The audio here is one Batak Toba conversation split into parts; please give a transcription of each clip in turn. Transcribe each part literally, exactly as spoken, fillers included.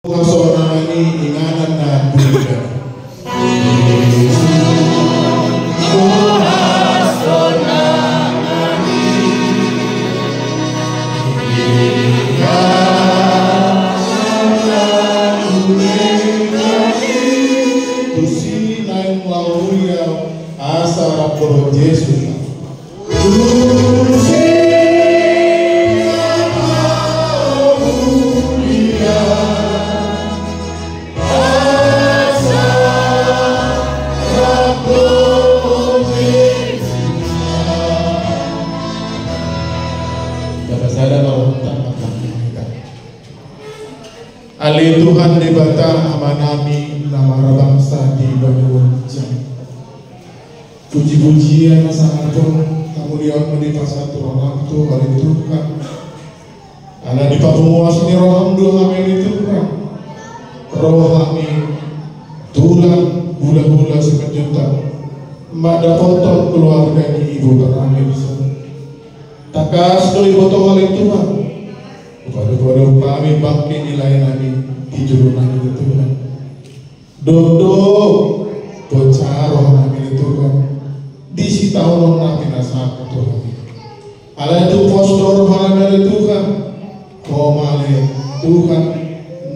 Hasonangan i inganan na bulan. Tusi naeng laho mulia asa rap dohot Jesus. Ale Tuhan Debata Amanami na marbangsa di banua ginjang. Puji-pujian na sangap on hamuliaon ma dipasahat tu roham tu ale Tuhan. Ala dipapungu asi ni roham do hami ale Tuhan. Ro hami tulang hula-hula Simanjuntak mandapothon keluarga ni ibotonami dison. Tangkas do iboto ale Tuhan. Padu-padu hami bangke ni laenami di jolonami ale Tuhan. Dodo, poca rohanami ale Tuhan, di sitaonon na pinasahat Tuhan. Alai tung pos do rohanami ale Tuhan, Ho ma ale Tuhan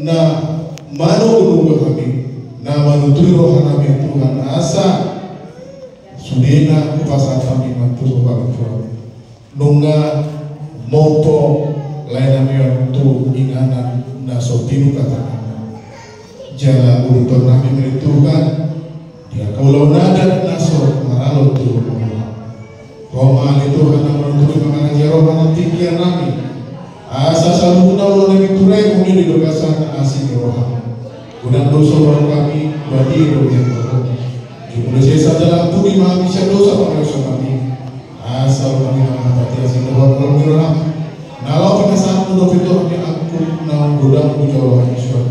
na manugu-nugu hami, na manutui rohanami Tuhan, asa sudena hupasahat hami ma tu Ho ale Tuhan. Nunga mompo laenami on tu inganan na so pinuka tanganna. Jala uduthonnami ma ale Tuhan di angka ulaon adat na so maralo tu lomo. Ho ma ale Tuhan na manuturi mangarajai roha nang pikiranami. Asa saluhutna ulaonnami tutu mangolu di bagasan asi ni roham. Godang dosa huhilala hami, badia do hami. Jumolo sesa dalam pudi ma hami sian dosa pangalaosionami. Asa unang hami mangapati asi ni roham, holong ni roham. Na laho pinasahatmu dope tu hami angkup naung godang hujalo hami suang